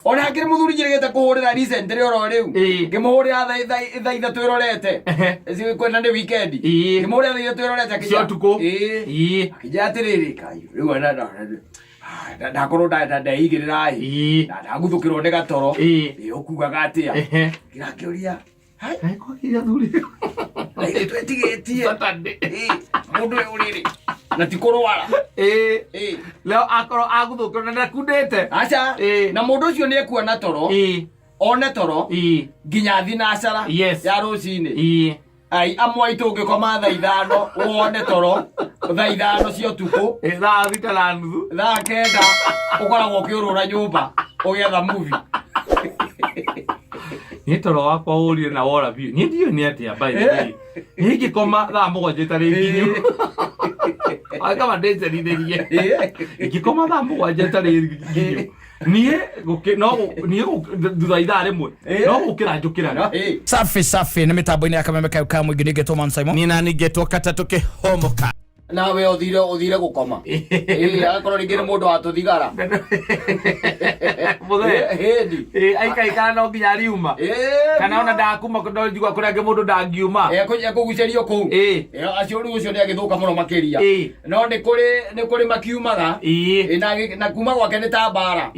Ona hakĩrĩ mũthuri njĩrĩgĩte kũhũrĩra recently oro rĩu. Ngĩmũhũrĩra thaa 3 ĩrorete. Kwenda nĩ weekend. Ngĩmũhũrĩra thaa 3 ĩrorete akĩnjĩra- Cia ũtukũ. Akĩnjĩra atĩrĩrĩ, Kai, rĩu ona ndakorwo ndeigĩrĩra ĩ. Na ndaguthũkĩrwo nĩ gatoro. Ũkugaga atĩa? Ngĩrakĩũria, "Hai, Kaĩ kwagĩire athuri? Na ithuĩ twetigĩtie. Saturday. Mũndũ ũyũ rĩrĩ na ti kũrwara. Leo akorwo aguthũkĩrwo na ndakundĩte. Aca. Na mũndũ ũcio nĩ ekuona toro. One toro nginya thinacara ya rũcinĩ. Ai, amwe aitũ ũngĩkoma thaa 5 wone toro thaa 5 cia ũtukũ. Thaa 6:30. Thaa 9 ũkoragwo ũkĩũrũra nyũmba ũgĩetha movie. Niĩ toro wakwa ũrire na wora biũ. Niĩ ndiũĩ nĩ atĩa, by the way. Niĩ ingĩkoma thaa 7 itarĩ nginyu. Kaba ndĩnjerithĩrie. Ingĩkoma thaa 7 itarĩ nginyu. Niĩ gũkĩ no niĩ thutha wa ithaa rĩmwe no gũkĩra njũkĩraga. Safi safi nĩ mĩtambo-inĩ ya kameme kayo ka mũingĩ ningĩtwo Man Simon. Niĩ nani ngetwo katatũ kĩhomoka. Nawe ũthire gũkoma. Agakorwo rĩngĩ nĩ mũndũ wa tũthigara. Mũthee. Hĩndi. Aikaikara no nginya ariuma. Kana ona ndakuma no njigua kũrĩa angĩ mũndũ ndangiuma. Ekũgucĩrio kũu. Acio rĩu ũcio nĩ agĩthũka mũno makĩria. No nĩ kũrĩ makiumaga. Na kuma gwake nĩ ta mbara.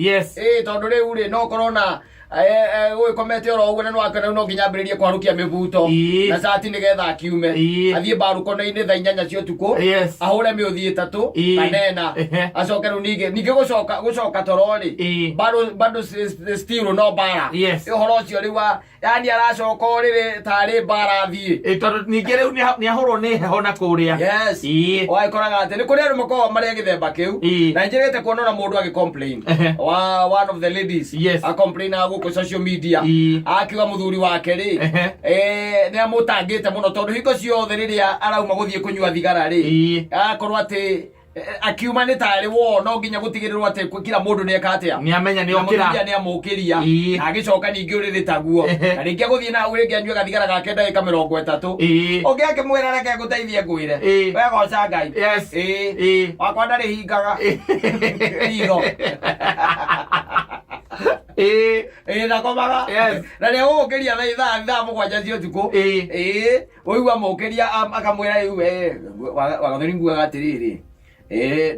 Tondũ rĩu rĩ, no ũkorwo na ũgĩkomete oro ũguo na nĩwakena rĩu no nginya ambĩrĩrie kwarũkia mĩbuto na cati nĩgetha akiume. Athiĩ mbarũkono-inĩ thaa 8 cia ũtukũ. Ahũre mĩũthi 3 kana 4. Acoke rĩu ningĩ gũcoka toro rĩ. Bado still no mbara. Ũhoro ũcio rĩu wa yani aracoka ũrĩrĩ tarĩ mbara athiĩ. Tondũ ningĩ rĩu nĩahũrwo nĩ heho na kũrĩa. Wagĩkoraga atĩ nĩ kũrĩ andũ makoragwo marĩ a gĩthemba kĩu. Na njĩrĩte kuona ona mũndũ agĩ complain. Wa one of the ladies. A complain gũkũ social media. Akiuga mũthuri wake rĩ, nĩ amũtangĩte mũno tondũ hingo ciothe rĩrĩa arauma gũthiĩ kũnyua thigara rĩ, akorwo atĩ akiuma nĩ tarĩ wo no nginya gũtigĩrĩrwo atĩ kila mũndũ nĩ eka atĩa, Nĩ amenya nĩ Na okĩra. mũtumia nĩ amũkĩria. Na agĩcoka ningĩ ũrĩrĩ taguo. Na rĩngĩ agũthiĩ na hau rĩngĩ anyue gathigara gake ndagĩka 30. Ũngĩ akĩmwĩra reke ngũteithie ngwĩre. We goca Ngai. Wakwa ndarĩ hingaga. Ritho. Ndakomaga. Na nĩ agũgũkĩria thaa 7 cia ũtukũ. Ũigua mũkĩria akamwĩra rĩu, wagathoni nguaga atĩrĩrĩ,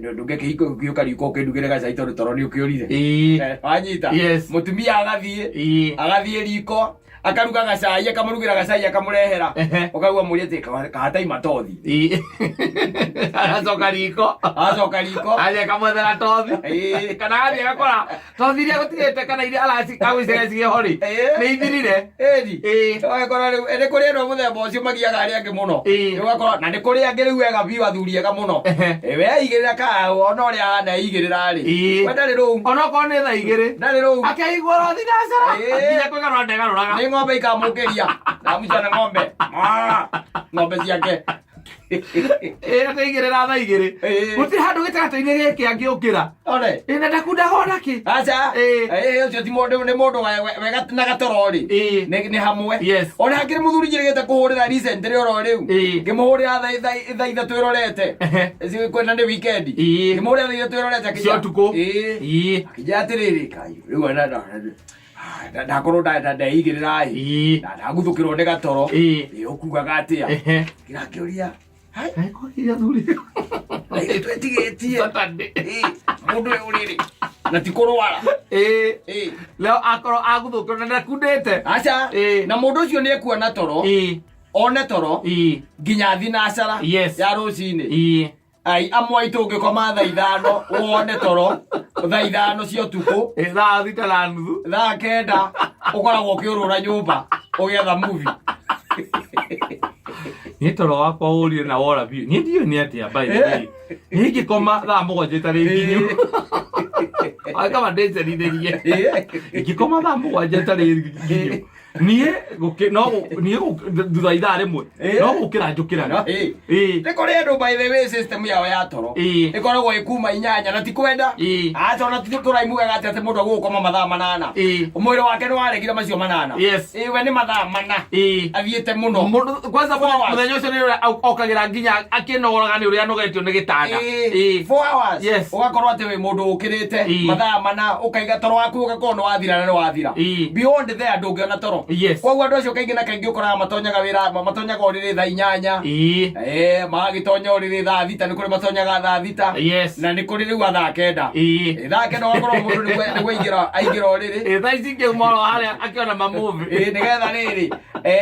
ndũngĩkĩhiũka riiko ũkĩndugĩre gacai tondũ toro nĩ ũkĩũrire. Wanyita? Mũtumia agathiĩ riko akaruga gacai, akamũrugĩra gacai akamũrehera. Ũkaigua mũria atĩ kahatai matothi. Agacoka riko. Agacoka riko. Athiĩ akamwethera tothi. Kana agathiĩ agakora tothi iria gũtigĩte kana iria aracigĩcigĩcigĩ ho rĩ, nĩ ithirire. Ĩni. Ũgakora rĩu, nĩ kũrĩ andũ a mũthemba ũcio magiaga arĩa angĩ mũno. Ũgakora, na nĩ kũrĩ angĩ rĩu ega biũ, athuri ega mũno. We aigĩrĩra ka, ona ũrĩa ahana eigĩrĩra rĩ. We ndarĩ rũu. Ona okorwo nĩ thaa 2. Ndarĩ rũu. Akĩigua oro thinacara. Nginya kwĩgarũra ndegarũraga. Nĩ ng'ombe ikamũkĩria. Ndamucana ng'ombe. Ng'ombe ciake. Ateigĩrĩra thaa 2. Gũtirĩ handũ gĩtagatĩ-inĩ gĩkĩ angĩũkĩra. One. Na ndakundaga ona kĩ. Aca. Ũcio ti mũndũ, nĩ mũndũ wega na gatoro rĩ. Nĩ hamwe. Ona hakĩrĩ mũthuri njĩrĩgĩte kũhũrĩra recently oro rĩu. Ngĩmũhũrĩra thaa 3 ĩrorete. Kwenda nĩ weekend. Ngĩmũhũrĩra thaa 3 ĩrorete akĩnjĩra- Cia ũtukũ. Akĩnjĩra atĩrĩrĩ, Kai, rĩu ona ndakorwo ndeigĩrĩra ĩ. Na ndaguthũkĩrwo nĩ gatoro. Ũkugaga atĩa? Ngĩrakĩũria, Hai. Kaĩ kwagĩire athuri? Na ithuĩ twetigĩtie. Saturday. Mũndũ ũyũ rĩrĩ na ti kũrwara. Leo akorwo aguthũkĩrwo na ndakundĩte. Aca. Na mũndũ ũcio nĩ ekuona toro. One toro nginya thinacara ya rũcinĩ. Ai, amwe aitũ ũngĩkoma thaa 5 wone toro thaa 5 cia ũtukũ. Thaa 6:30. Thaa 9 ũkoragwo ũkĩũrũra nyũmba ũgĩetha movie. Niĩ toro wakwa ũrire na wora biũ. Niĩ ndiũĩ nĩ atĩa, by the way. Niĩ ingĩkoma thaa 7 itarĩ nginyu. Kaba ndĩnjerithĩrie. Ingĩkoma thaa 7 itarĩ nginyu. Niĩ gũkĩ no niĩ thutha ithaa rĩmwe no gũkĩra njũkĩraga. No, ĩĩ. Nĩ kũrĩ andũ, by the way, system yao ya toro ĩkoragwo ĩ kuma 8 na ti kwenda. Aca, ona ti tũraimugaga atĩ mũndũ agũgũkoma mathaa 8. Mwĩrĩ wake nĩ waregire macio 8. Ĩĩ, we nĩ mathaa 4 athiĩte mũno. Mũndũ kwanza 4 hours. Mũthenya ũcio nĩ ũrĩa okagĩra nginya akĩnogoraga nĩ ũrĩa anogetio nĩ gĩtanda. 4 hours. Ũgakorwo atĩ wĩ mũndũ ũkĩrĩte mathaa 4, ũkaiga toro waku ũgakorwo nĩ wathira na nĩ wathira. Beyond there ndũngĩona toro. Koguo andũ acio kaingĩ na kaingĩ ũkoraga matonyaga wĩra, matonyaga ũrĩrĩ thaa 8. Magagĩtonya ũrĩrĩ thaa 6, nĩ kũrĩ matonyaga thaa 6. Na nĩ kũrĩ rĩu a thaa 9. Thaa 9 ũgakorwo mũndũ nĩguo aingĩra ũrĩrĩ. Thaa ici ingĩuma oro harĩa akĩona mamovie. Nĩgetha rĩrĩ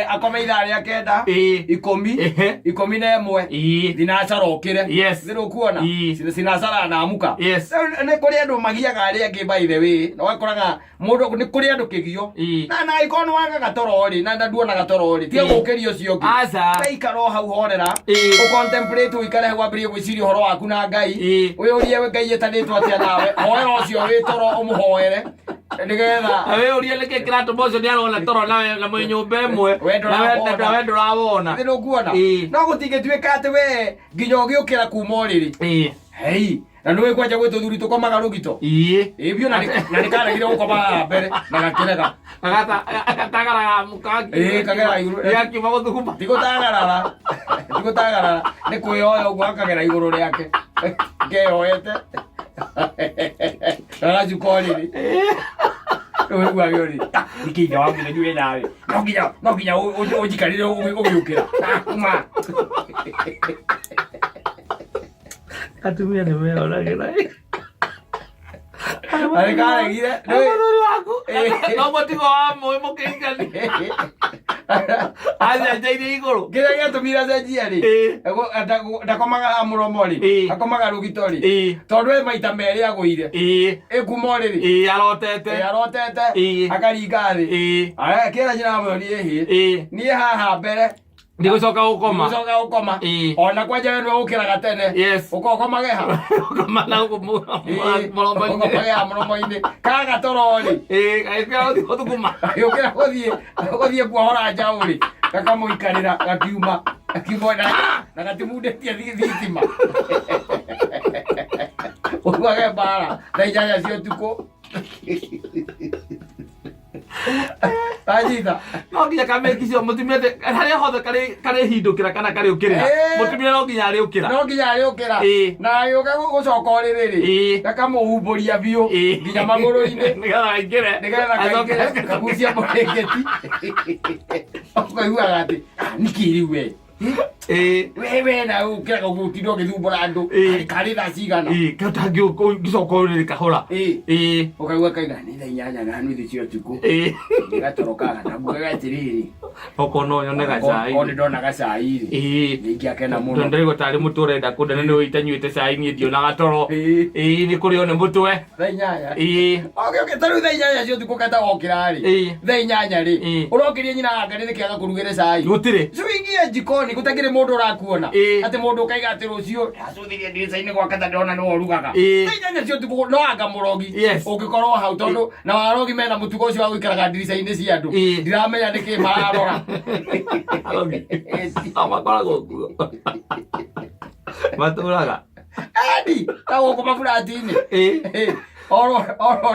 akome ithaa rĩa 9, 10, 11, thinacara ũkĩre. Nĩ ũkuona thinacara na amuka. Rĩu nĩ kũrĩ andũ magiaga arĩa angĩ, by the way, na ũgakoraga mũndũ nĩ kũrĩ andũ kĩgio na angĩkorwo nĩ wagaga toro rĩ, na nduonaga toro rĩ, tiga gũkĩria ũcio ũngĩ. Aca. Waikara o hau horera, ũcontemplate, ũikare hau wambĩrĩrie gwĩciria ũhoro waku na Ngai. Wĩyũrie we Ngai ĩtanĩtwo atĩa nawe, hoera ũcio wĩ toro, ũmũhoere nĩgetha Na wĩ ũrie nĩkĩ kĩratũma ũcio nĩ arona toro nawe na mwĩ nyũmba ĩmwe. We ndũrawona. Na we ndũrawona. Nĩ ũkuona. No gũtingĩtuĩka atĩ we nginya ũgĩũkĩra kuma ũrĩrĩ, hei, na nĩ kwanja gwĩ tũthuri tũkomaga rũgito. Ĩ biũ, na nĩ karegire gũkoma haha mbere na gakĩrega. Agatagaraga mũkangi. Kagera igũrũ. Yakiuma gũthuguma. Tigũtagarara, tigũtagarara, nĩ kwĩyoya ũguo akagera igũrũ rĩake keyoete gagacuka ũrĩrĩ. Rĩu ũiguaga ũrĩ nĩkĩ ithe wa mũthenya wĩ nawe, no nginya ũnjikarĩre ũgĩũkĩra uma. Atumia nĩ meyonagĩra. Na nĩ karegire. Mũthuri waku no mũtigo wa mũĩ mũkĩigani acenjeirie igũrũ. Kĩrĩa gĩatũmire acenjie rĩ, ndakomaga ha mũromo rĩ, akomaga rũgito rĩ, tondũ e maita merĩ agũire ĩkuma ũrĩrĩ. Arotete. Arotete akaringa thĩ. Kĩra nyina mũthoni ĩhĩ, niĩ haha mbere Ndigũcoka gũkoma. Gũcoka gũkoma. Ona kwanja we nĩwe ũkĩraga tene. Ũkokomage ha? Gũkoma na gũkũ mũromo-inĩ. Ũkomage ha mũromo-inĩ kaga toro rĩ. Agĩkĩra gũthiĩ gũthuguma. Agĩũkĩra gũthiĩ kuohora njaũ rĩ, gakamũikarĩra gakiuma gakiuma na gatimundĩtie thitima, ũguage mbara thaa 8 cia ũtukũ. Anyita. No nginya kameki cio mũtumia harĩa hothe karĩhindũkĩra kana karĩũkĩrĩra, mũtumia no nginya arĩũkĩra. No nginya arĩũkĩra. Na agĩũka gũcoka ũrĩrĩ rĩ, gakamũhumbũria biũ nginya magũrũ-inĩ. Nĩgetha kaingĩre. Nĩgetha kaingĩre kagucia mũrĩngĩti, ũkaiguaga atĩ, "Ah, nĩkĩ rĩu we we na ũkĩraga gũtinda ũgĩthumbũra andũ karĩ thaa cigana?" Katangĩcoka ũrĩrĩ kahora. Ũkaigua kaiga nĩ thaa 8:30 cia ũtukũ. Gatoro kaga na ngugaga atĩrĩrĩ, Okorwo no nyone gacai. Okorwo nĩ ndona gacai rĩ, nĩ ingĩakena mũno. Tondũ ndĩraigua tarĩ mũtwe ũrenda kũnda na nĩ itanyuĩte cai, niĩ ndionaga toro. Nĩ kũrĩo nĩ mũtwe. Thaa 8. Okay, ta rĩu thaa 8 cia ũtukũ keta wokĩra rĩ, thaa 8 rĩ, ũrokĩria nyina wa Ngai nĩkĩ agakũrugĩre cai? Gũtirĩ. Cuingie jikoni gũtakĩrĩ mũndũ ũrakuona. Atĩ mũndũ ũkaiga atĩ rũciũ ndacũthirie ndirica-inĩ gwake ta ndĩrona nĩwe ũrugaga. Thaa 8 cia ũtukũ no anga mũrogi ũngĩkorwo hau, tondũ na warogi mena mũtugo ũcio wa gũikaraga ndirica-inĩ cia andũ. Ndiramenya nĩkĩ mararora. Arogi. No makoragwo kuo matũraga. Edi ta gũkũ maburati-inĩ. Oro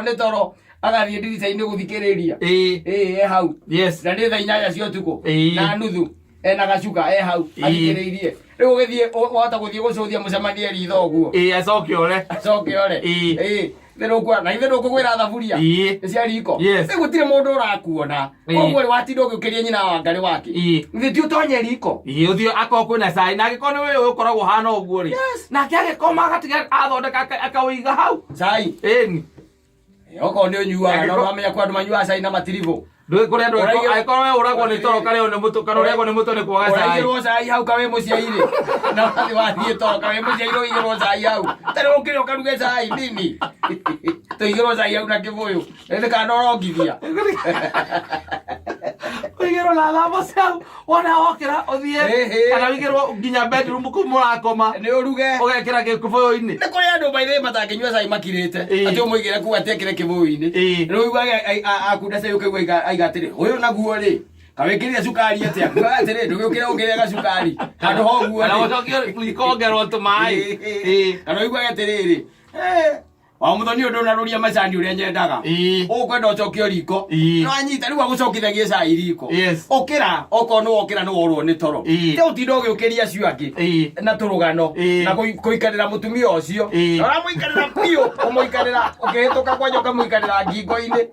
nĩ toro agathiĩ ndirica-inĩ gũthikĩrĩria. E hau. Na nĩ thaa 8 cia ũtukũ na nuthu, ena gacuka e hau athikĩrĩirie. Rĩu ũgĩthiĩ wahota gũthiĩ gũcũthia mũcemanie ritho ũguo. Acoke ore. Acoke ore. Thĩ na ithe ndũkũgwĩra thaburia cia riko. Rĩu gũtirĩ mũndũ ũrakuona. Koguo rĩ, watinda ũgĩũkĩria nyina wa Ngarĩ wake. Ithe ti ũtonye riko. Ũthiĩ akorwo kwĩna cai, na angĩkorwo nĩ wĩ ũkoragwo hana ũguo rĩ, nake agĩkoma agatiga athondeka akawĩiga hau. Cai. Ĩni. Okorwo nĩ ũnyuaga, no ndwamenya kwa andũ manyuaga cai na matiribũ. Ndũĩ kũrĩa andũ angĩkorwo we ũragwo nĩ toro karĩo nĩ mũtwe kana ũrĩagwo nĩ mũtwe nĩ kwaga cai. Ũraigĩrwo cai hau kawĩ mũciairĩ na wathiĩ wathiĩ toro kawĩ mũciairĩ ũigĩrwo cai hau tarĩ ũkĩrĩ ũkaruge cai nini tũigĩrwo cai hau na kĩbũyũ nĩ kana ũrongithia. Ũigĩrwo na thambo ciaku wona wokĩra ũthiĩ Ĩhĩ. kana ũigĩrwo nginya bedroom kũu mũrakoma Nĩ ũruge. ũgekĩra gĩkũbũyũ-inĩ. Nĩ kũrĩ andũ by the way matangĩnyua cai makirĩte. Ĩĩ. Atĩ ũmũigĩre kuu atĩ ekĩre kĩbũyũ-inĩ. Ĩĩ. Rĩu ũiguage akunda cai ũkaigua aiga atĩrĩ, ũyũ naguo rĩ, kawĩkĩrire cukari atĩa? Kugaga atĩrĩ, ndũgĩũkĩre ũkĩrĩe gacukari. Handũ ha ũguo Kana rĩ. ũcokie riko wongerwo tũmaĩ. Ĩĩ. Kana ũiguage atĩrĩrĩ, eh, wa mũthoni ũyũ ndũnarũria macani ũrĩa nyendaga. Ĩĩ. Ũkwenda ũcokio riko. Ĩĩ. Nĩwanyita rĩu agũcokithagie cai riko. Yes. Ũkĩra, okorwo nĩ wokĩra nĩ worwo nĩ toro. Ĩĩ. Te ũtinda ũgĩũkĩria acio angĩ. Ĩĩ. Na tũrũgano. Ĩĩ. Na kũikarĩra mũtumia ũcio. Ĩĩ. Na ũramũikarĩra biũ, ũmũikarĩra ũkĩhĩtũka kwanja ũkamũikarĩra ngingo-inĩ.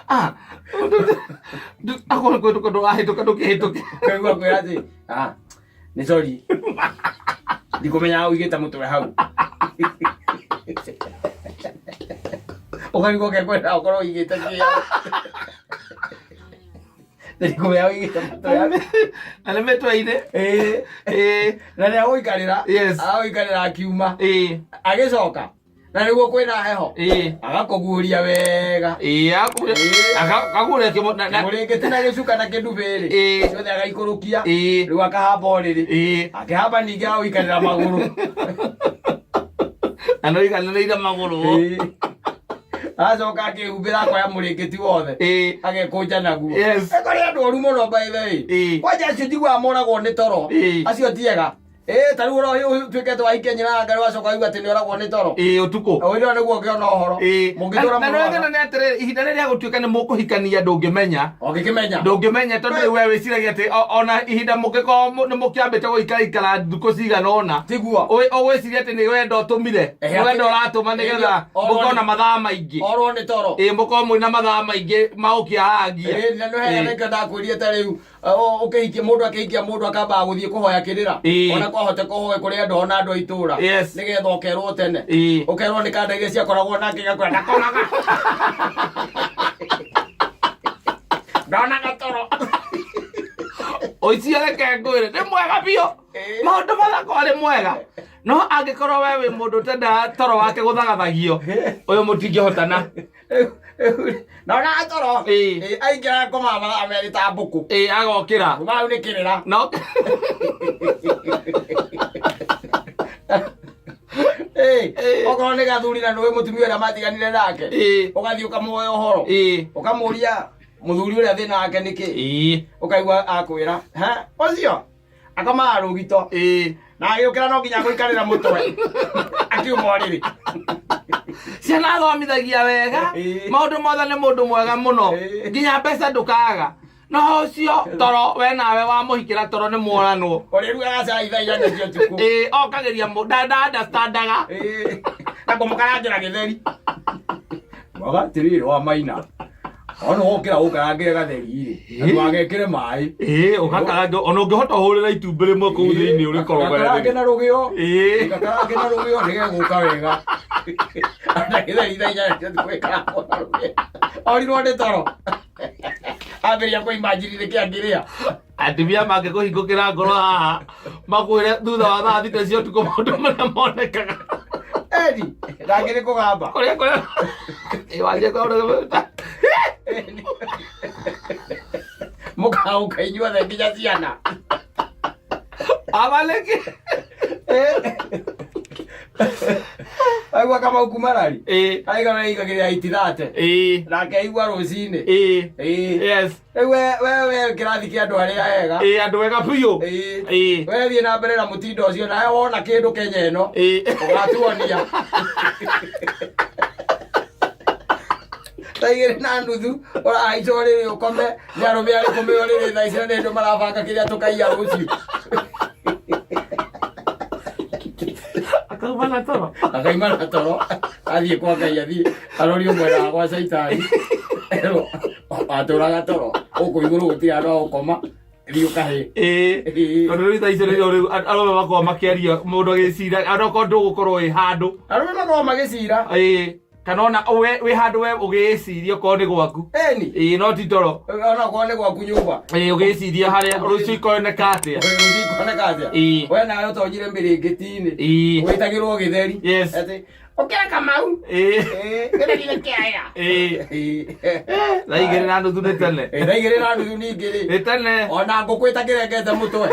Ah, akorwo kũhĩtũka ndũrahĩtũka ndũkĩhĩtũke. Ũkaigua kwĩra atĩ, ah, nĩ sorry. Ndikũmenyaga ũigĩte mũtwe hau. Ũkarigwo ũkekwenda ũkorwo ũigĩte kĩ hau. Ndikũmenyaga ũigĩte mũtwe hau. Na nĩ mĩtwe-inĩ. Ĩĩ. Ĩĩ. Na nĩ agũikarĩra. Yes. Agũikarĩra akiuma. Ĩĩ. Agĩcoka. Na nĩguo kwĩna heho. Ĩĩ. Agakũguũria wega. Ĩĩ, Ĩĩ. akagũrĩa kĩmo na Mũrĩngĩti na gĩcuka na kĩndubĩrĩ. Ĩĩ. Ciothe agaikũrũkia. Ĩĩ. Rĩu akahamba ũrĩrĩ. Ĩĩ. Akĩhamba ningĩ agũikarĩra magũrũ. Na no iganĩrĩire magũrũ. Ĩĩ. Acoka akĩhumbĩra akoya mũrĩngĩti wothe. Ĩĩ. Agekũnja naguo. Yes. Nĩ kũrĩ andũ oru mũno by the way. Ĩĩ. Kwanja acio njiguaga moragwo nĩ toro. Ĩĩ. Acio ti ega. Ĩĩ ta rĩu ũtuĩke atĩ wahikia nyina wa Ngai wacoka waigua atĩ nĩ oragwo nĩ toro. Ĩĩ ũtukũ. Ũyũ nĩguo ũngĩona ũhoro. Ĩĩ. Mũngĩtũra Na mũrũaga. nĩ nĩ atĩrĩrĩ, ihinda rĩrĩa gũtuĩka nĩ mũkũhikania ndũngĩmenya. Ũngĩkĩmenya. Ndũngĩmenya tondũ rĩu we wĩciragia atĩ ona ihinda mũngĩkorwo nĩ mũkĩambĩte gũikaraikara thikũ cigana ũna. Tiguo. Ũgwĩciria atĩ nĩ wendo ũtũmire. Ehe, Nĩ wendo ũratũma nĩgetha mũkorwo na mathaa maingĩ. Orwo nĩ toro. Ĩĩ mũkorwo mwĩna mathaa maingĩ ma gũkĩarangia. Ĩĩ na nĩ nĩkĩo ndakwĩrire ta rĩu ũkĩhikia mũndũ akĩhikia mũndũ akambaga gũthiĩ kũhoya kĩrĩra. Ĩĩ. Ona kwahoteka ũhoe kũrĩ andũ ona andũ a itũra. Yes. Nĩgetha ũkerwo tene. Ĩĩ. Ũkerwo nĩ kanda iria ciakoragwo nake igakwĩra ndakomaga. Ndonaga toro. Ũcio reke ngwĩre nĩ mwega biũ. Ĩĩ. Maũndũ mathako arĩ mwega. No angĩkorwo we wĩ mũndũ ũtendaga toro wake gũthagathagio, ũyũ mũtingĩhotana. Ndonaga toro. Ĩĩ. Ĩĩ, aingĩraga komaga mathaa merĩ ta mbũkũ. Ĩĩ agokĩra. Kuma hau nĩ kĩrĩra. No Ĩĩ, Ĩĩ. okorwo nĩ gathuri na nĩũĩ mũtumia ũrĩa matiganire nake. Ĩĩ. Ũgathiĩ ũkamũhoya ũhoro. Ĩĩ. Ũkamũria mũthuri ũrĩa thĩna wake nĩ kĩ. Ĩĩ. Ũkaigua akwĩra, ha, ũcio akomaga rũgito. Ĩĩ. Na agĩũkĩra no nginya gũikarĩra mũtwe. Akiuma ũrĩrĩ. Ciana athomithagia wega. Ĩĩ. Maũndũ mothe nĩ mũndũ mwega mũno. Ĩĩ. Nginya mbeca ndũkaga. No ũcio toro we nawe wamũhikĩra toro nĩ mworanwo. Ũrĩrugaga cai thaa inyanya cia ũtukũ. Ĩĩ okagĩria mũndũ nda understandaga. Ĩĩ. Na kũmũkarangĩra gĩtheri. Mwaga atĩrĩrĩ wa maina. Ona wokĩra ũkarangĩre gatheri rĩ. Na ndũgagekĩre maĩ. Ĩĩ ũgakaranga ona ũngĩhota ũhũrĩre itumbĩ rĩmwe kũu thĩinĩ ũrĩkorogere. Gakarange na rũgĩo. Ĩĩ. Gakarange na rũgĩo nĩgegũka wega. Na gĩtheri thaa inyanya cia ũtukũ gĩkarangwo na rũgĩo. Orirwo nĩ toro. Ambĩrĩria kũimajini nĩkĩ angĩrĩa. Atumia mangĩkũhingũkĩra ngoro haha makwĩre thutha wa thaa thita cia ũtukũ maũndũ marĩa monekaga. Eni, ndangĩrĩ kũgamba. Kũrĩa kũrĩa Ĩĩ wanjie kũrĩa Mũkaũka inyuothe nginya ciana. Amaleki. Aigua Kamau kumarari. Ĩĩ. Aiga weigagĩrĩra itithate. Ĩĩ. Nake aigua rũcinĩ. Ĩĩ. Ĩĩ. Yes. Rĩu we kĩrathi kĩa andũ arĩa ega. Ĩĩ andũ ega biũ. Ĩĩ. Ĩĩ. We thiĩ na mbere na mũtindo ũcio nawe wona kĩndũ Kenya ĩno. Ĩĩ. Ũgatuonia. Thaa igĩrĩ na nuthu ũrahaica ũrĩrĩ ũkome nĩ arũme arĩkũ me ũrĩrĩ thaa icio nĩ andũ marabanga kĩrĩa tũkaiya rũciũ. Akauma na toro. Akaima na toro athiĩ kwa Ngai athiĩ arorio mwena wa gwa caitani erwo atũraga toro gũkũ igũrũ gũtirĩ andũ a gũkoma thiĩ ũkahĩ. Ĩĩ. Ĩĩ. Tondũ rĩu thaa icio nĩrĩo rĩu arũme makoragwo makĩaria mũndũ agĩcira onokorwo ndũgũkorwo wĩ handũ. Arũme makoragwo magĩcira. Ĩĩ. Kana ona wĩ handũ we ũgĩciria okorwo nĩ gwaku. Ĩni. Ĩĩ no ti toro. Ona okorwo nĩ gwaku nyũmba. Ĩĩ ũgĩciria harĩa rũciũ ikoneka atĩa. Rũciũ ikoneka atĩa. Ĩĩ. We nawe ũtonyire mĩrĩngĩti-inĩ. Ĩĩ. Wĩtagĩrwo gĩtheri. Yes. Atĩ Ũkĩra Kamau. Ĩĩ. Gĩtheri kĩaya. Ĩĩ. Thaa 2:30 nĩ tene. Thaa 2:30 ningĩ rĩ. Nĩ tene. Ona ngũkũ ĩtakĩrengete mũtwe.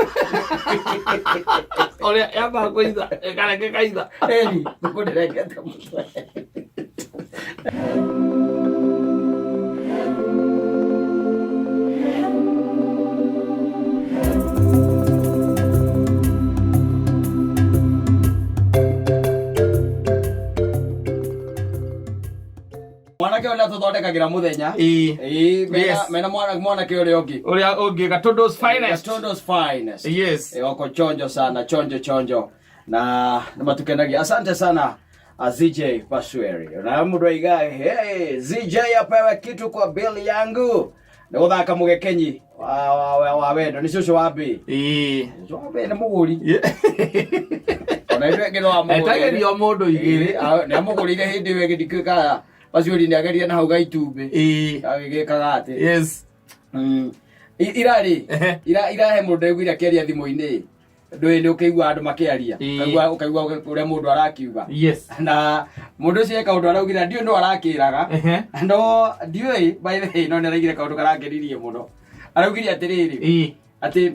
Ũrĩa yambaga kũitha, ĩkarenge kaitha. Ĩni, ngũkũ ndĩrengete mũtwe. Mwanake ũyũ nĩatũthondekagĩra mũthenya. Ĩĩ. Ĩĩ, mena Yes. mena mwanake ũrĩa ũngĩ. Ũrĩa ũngĩ Gatundu's finest. Gatundu's finest. Yes. Wako chonjo sana, chonjo chonjo. Na nĩ matukenagia. Asante sana ZJ Pasweri. Na mũndũ aiga, hey, ZJ apewe kitu kwa bill yangu. Nĩ gũthaka mũgekenyi wa wendo. Nĩ cũcũ wa mbĩ. Ĩĩ. Cũcũ wa mbĩ nĩ mũgũri. Ona ithuĩ angĩ no amũgũrĩre. Etagĩrio mũndũ igĩrĩ. Ĩĩ, nĩ amũgũrĩire hĩndĩ ĩyo ĩngĩ ndikĩkaga. Pasweri nĩ ageria na hau ga itumbĩ. Ĩĩ. Agĩgĩkaga atĩ. Yes. Ira rĩ, Ehe. ira he mũndũ ndaiguire akĩaria thimũ-inĩ. Ndũĩ nĩ ũkĩigua andũ makĩaria. Ĩĩ. Ũkaigua ũrĩa mũndũ arakiuga. Yes. Na mũndũ ũcio he kaũndũ araugire ndiũĩ no arakĩraga. Ehe. No ndiũĩ by the way no nĩ araugire kaũndũ karakenirie mũno. Araugire atĩrĩrĩ. Ĩĩ. Atĩ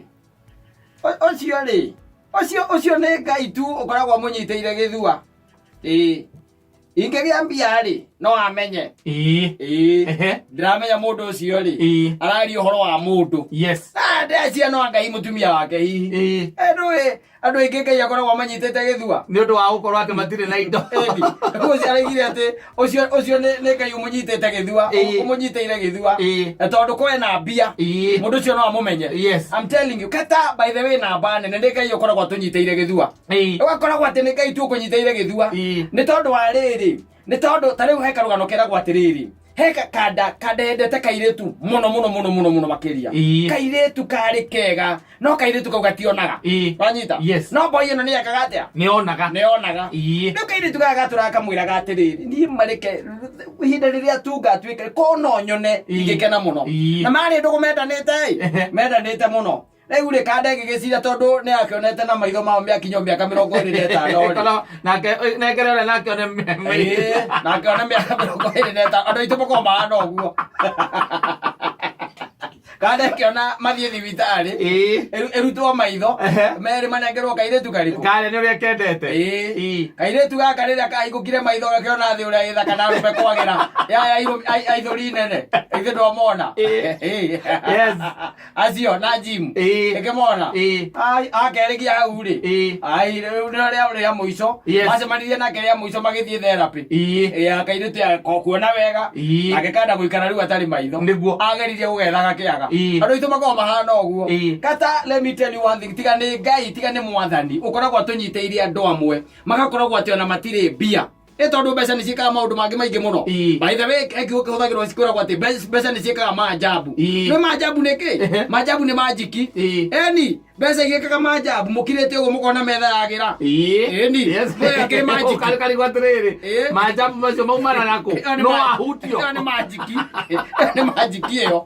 ũcio rĩ, ũcio nĩ Ngai tu ũkoragwo amũnyitĩire gĩthua. Ĩĩ. Ingĩgĩa mbia rĩ, no amenye. Ĩĩ. Ĩĩ. Ehe. Ndiramenya mũndũ ũcio rĩ. Ĩĩ. Araria ũhoro wa mũndũ. Yes. Ah, ndeciria no Ngai mũtumia wake hihi. Ĩĩ. Ndũĩ andũ aingĩ Ngai akoragwo amanyitĩte gĩthua. Nĩ ũndũ wa gũkorwo atĩ matirĩ na indo. Ĩni. Ũcio araigire atĩ ũcio nĩ Ngai ũmũnyitĩte gĩthua, Ĩĩ. ũmũnyitĩire gĩthua. Ĩĩ. Tondũ kwena mbia. Ĩĩ. Mũndũ ũcio no amũmenye. Yes. I'm telling you, kata by the way namba nene nĩ Ngai ũkoragwo atũnyitĩire gĩthua. Ĩĩ. Ũgakoragwo atĩ nĩ Ngai tu ũkũnyitĩire gĩthua. Ĩĩ. Nĩ tondũ wa rĩrĩ, nĩ tondũ ta rĩu he karũgano keragwo atĩrĩrĩ, he kanda kandendete kairĩtu mũno mũno mũno mũno mũno makĩria. Ĩĩ. Kairĩtu karĩ kega, no kairĩtu kau gationaga. Ĩĩ. Wanyita? Yes. No boy ĩno nĩ yekaga atĩa? Nĩ onaga. Nĩ onaga. Ĩĩ. Rĩu kairĩtu gaka gatũraga kamwĩraga atĩrĩrĩ, niĩ marĩke ihinda rĩrĩa tu ngatuĩka ko no nyone Ĩĩ. ingĩkena mũno. Ĩĩ. Na marĩ ndũgũ mendanĩte ĩ, Ehe. mendanĩte mũno. Rĩu rĩ kanda ĩgĩgĩciria tondũ nĩ akĩonete na maitho mao mĩakinyo mĩaka 25 rĩ. Kono nake nengere ũrĩa nake one Ĩĩ, nake one mĩaka 25 andũ aitũ makoragwo mahana ũguo. Kanda ĩkĩona mathiĩ thibitarĩ Ĩĩ. ĩrutwo maitho Ehe. merĩ manengerwo kairĩtu karĩkũ. Kare nĩ ũrĩa kendete. Ĩĩ. Ĩĩ. Kairĩtu gaka rĩrĩa kahingũkire maitho gakĩona thĩ ũrĩa ĩthaka na arũme kwagĩra yaya aithũri nene ithe ndwamona. Ĩĩ. Ĩĩ. Yes. Acio na gym. Ĩĩ. Ĩkĩmona. Ĩĩ. Ai akerĩgia hau rĩ. Ĩĩ. Ai rĩu nĩ rĩa rĩa mũico. Yes. Macemanirie nake rĩa mũico magĩthiĩ therapy. Ĩĩ. Ĩĩ kairĩtu ya kuona wega. Ĩĩ. Nake kanda gũikara rĩu atarĩ maitho. Nĩguo. Ageririe gũgethaga kĩaga. Ĩĩ. Andũ aitũ makoragwo mahana ũguo. Ĩĩ. Kata let me tell you one thing tiga nĩ Ngai tiga nĩ mwathani ũkoragwo atũnyitĩire andũ amwe magakoragwo atĩ ona matirĩ mbia. Ĩ tondũ mbeca nĩ ciĩkaga maũndũ mangĩ maingĩ mũno. Ĩĩ. By the way he kiugo kĩhũthagĩrwo cikwĩragwo atĩ mbeca nĩ ciĩkaga maajabu. Ĩĩ. Nĩ maajabu nĩ kĩ? Ehe. Maajabu nĩ manjiki. Ĩĩ. Eni mbeca igĩkaga maajabu mũkirĩte ũguo mũkona metha yagĩra. Ĩĩ. Ĩni. Yes. Mwĩ akĩrĩ manjiki. Ũkarigwo atĩrĩrĩ. Ĩĩ. Maajabu macio maumana nakũ? Ĩyo nĩ No ahutio. Ĩyo nĩ manjiki. Ĩyo nĩ manjiki ĩyo.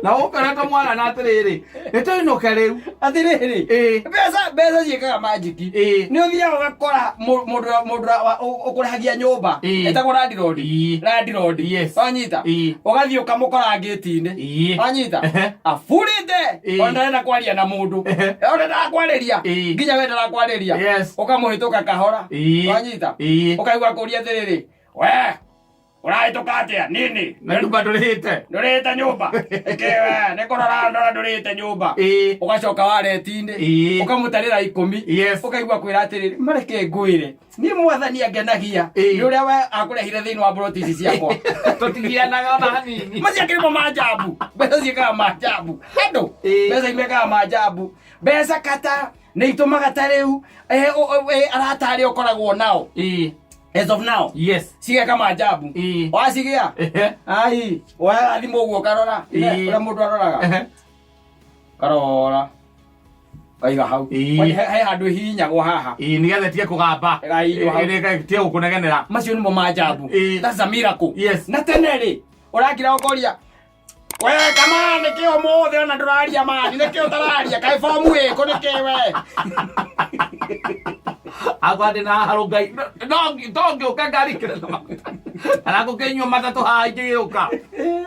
Na ũkoretwo mwana na atĩrĩrĩ. Nĩ tũinũke rĩu. Atĩrĩrĩ. Ĩĩ. Mbeca ciĩkaga manjiki. Ĩĩ. Nĩ ũthiaga ũgakora mũndũ ũkũrĩhagia nyũmba Ĩĩ. ĩtagwo landlord. Ĩĩ. Landlord. Yes. Wanyita? Ĩĩ. Ũgathiĩ ũkamũkora ngĩti-inĩ. Ĩĩ. Wanyita? Ehe. Aburĩte. Ĩĩ. Ona ndarenda kwaria na mũndũ. Ehe. Ona ndarakwarĩria. Ĩĩ. Nginya we ndarakwarĩria. Yes. Ũkamũhĩtũka kahora. Ĩĩ. Wanyita? Ĩĩ. Ũkaigua akũria atĩrĩrĩ, we ũrahĩtũka atĩa nini Na nyũmba ndũrĩhĩte. ndũrĩhĩte nyũmba ĩkĩwe nĩ kũrora ndora ndũrĩhĩte nyũmba Ĩĩ. ũgacoka wareti-inĩ Ĩĩ. ũkamũtarĩra 10 Yes. ũkaigua kwĩra atĩrĩrĩ mareke ngwĩre niĩ mwathani angenagia Ĩĩ. nĩ ũrĩa we akũrehire thĩinĩ wa mburoti ici ciakwa Tũtigianaga ona hanini. macio akĩrĩ mo manjambu mbeca ciĩkaga manjambu andũ Ĩĩ. mbeca imekaga manjambu mbeca kata nĩ itũmaga ta rĩu arata arĩa ũkoragwo nao Ĩĩ. as of now Yes. cigeka manjambu Ĩĩ. wacigĩa Ehe. ai woyaga thimũ ũguo ũkarora Ĩĩ. ũrĩa mũndũ aroraga Ehe. karora kaiga hau Ĩĩ. Kwani he handũ hihinyagwo haha Ĩĩ nĩgetha ĩtige kũgamba. Ĩgahihinywo hau. Ĩĩ, ĩtige gũkũnegenera. macio nĩmo manjambu Ĩĩ. that's a miracle Yes. na tene rĩ ũrakira ũkoria we kama nĩkĩ ũmũthĩ ona ndũraria mani nĩkĩ ũtararia kaĩ bomu ĩkũ nĩkĩ we Akwa ndĩ na harũ Ngai no to ngĩũka ngarikĩra na maguta kana ngũkĩnyua matatũ haha ingĩgĩũka.